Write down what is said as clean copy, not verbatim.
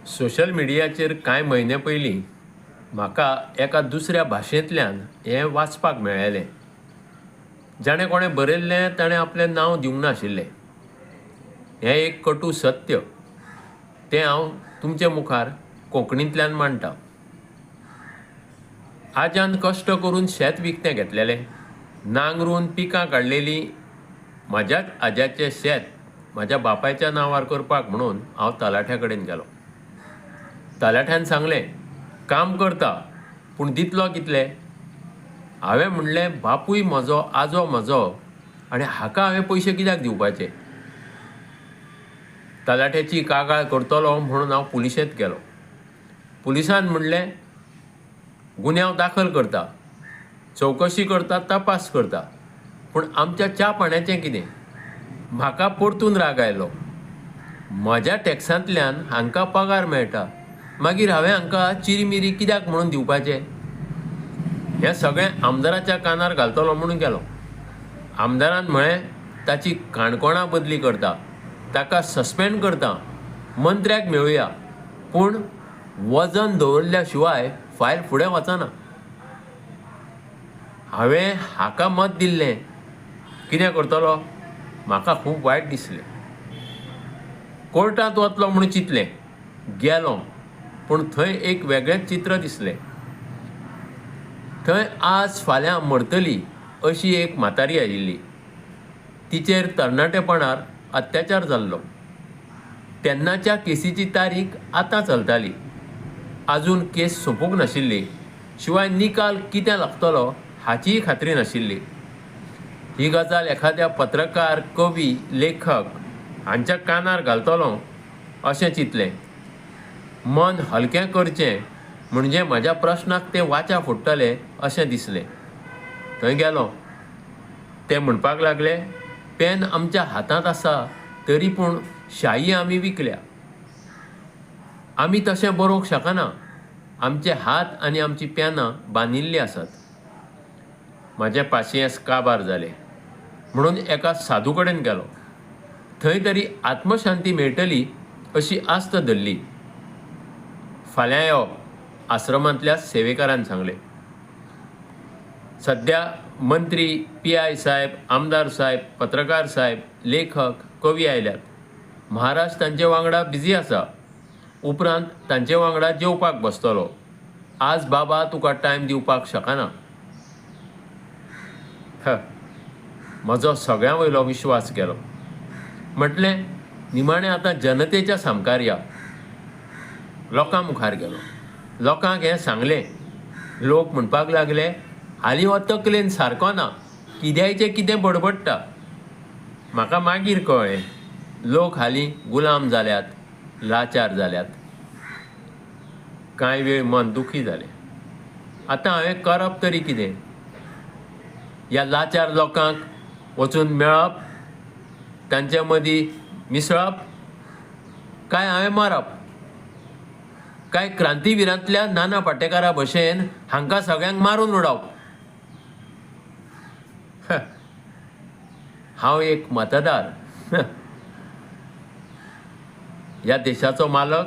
Social मिडियाचेर कांय म्हयने पयलीं म्हाका एका दुसऱ्या भाशेंतल्यान हें वाचपाक मेळ्ळेलें. जाणें कोणें बरयल्लें ताणें आपलें नांव दिवंक नाशिल्लें. हें एक कटू सत्य, तें हांव तुमचे मुखार कोंकणींतल्यान मांडटा. आज्यान कश्ट करून शेत विकतें घेतलेलें, नांगरून पिकां काडलेलीं. म्हज्याच आज्याचें शेत म्हज्या बापायच्या नांवार करपाक म्हणून हांव तलाठ्या कडेन गेलो. तलाठ्यान सांगलें, काम करता पूण दितलो कितले? हांवें म्हणलें, बापूय म्हजो, आजो म्हजो, आनी हाका हांवें पयशे कित्याक दिवपाचे? तलाठ्याची कागाळ करतलो म्हणून हांव पुलिशेंत गेलो. पुलिसान म्हणलें, गुन्यांव दाखल करता, चवकशी करता, तपास करता, पूण आमच्या च्या पाण्याचें कितें? म्हाका परतून राग आयलो. म्हज्या टॅक्सांतल्यान हांकां पगार मेळटा, मागीर हांवें हांकां चिरीमिरी कित्याक म्हणून दिवपाचें? हें सगळें आमदाराच्या कानार घालतलो म्हणून गेलो. आमदारान म्हळें, ताची काणकोणा बदली करता, ताका सस्पेंड करता, मंत्र्याक मेळुया, पूण वजन दवरल्या शिवाय फायल फुडें वचना. हांवें हाका मत दिल्लें, कितें करतलो? म्हाका खूब वायट दिसलें. कोर्टांत वतलो म्हूण चिंतलें, गेलो, पूण थंय एक वेगळेंच चित्र दिसलें. थंय आज फाल्यां मरतली अशी एक म्हातारी आयिल्ली. तिचेर तरणाटेपणार अत्याचार जाल्लो. तेन्नाच्या केसीची तारीख आतां चलताली. आजून केस सोंपूंक नाशिल्ली. शिवाय निकाल कितें लागतलो हाचीय खात्री नाशिल्ली. ही गजाल एखाद्या पत्रकार, कवी, लेखक हांच्या कानार घालतलो अशें चिंतलें. मन हलकें करचें म्हणजे म्हज्या प्रश्नाक ते वाचा फोडटले अशें दिसलें. थंय गेलो. ते म्हणपाक लागले, पेन आमच्या हातांत आसा तरी पूण शाही आमी विकल्या. आमी तशें बरोवंक शकना. आमचे हात आनी आमची पेनां बांदिल्लीं आसात. म्हजें पाशियेंस काबार जालें म्हणून एका साधू कडेन गेलो. थंय तरी आत्मशांती मेळटली अशी आस्त धरली. फाल्यां यो, आश्रमांतल्या सेवेकारान सांगलें. सद्या मंत्री, पी I साहेब, आमदार साहेब, पत्रकार साहेब, लेखक, कवी आयल्यात. महाराज तांचे वांगडा बिजी आसा. उपरांत तांचे वांगडा जेवपाक बसतलो. आज बाबा तुका टायम दिवपाक शकना. म्हजो सगळ्यां वयलो विश्वास गेलो. म्हटलें, निमाणें आतां जनतेच्या सामकार या. लोकां मुखार गेलो. लोकांक हें सांगलें. लोक म्हणपाक लागले, हालीं हो तकलेन सारको ना, कित्याचें कितें बडबडटा. म्हाका मागीर कळ्ळें, लोक हालीं गुलाम जाल्यात, लाचार जाल्यात. कांय वेळ मन दुखी जालें. आतां हांवें करप तरी कितें? ह्या लाचार लोकांक वचून मेळप, तांच्या मदीं मिसळप, काय हांवें मरप? काय क्रांतीविरांतल्या नाना पाटेकारा भशेन हांकां सगळ्यांक मारून उडोवप? हांव एक मतदार. ह्या देशाचो मालक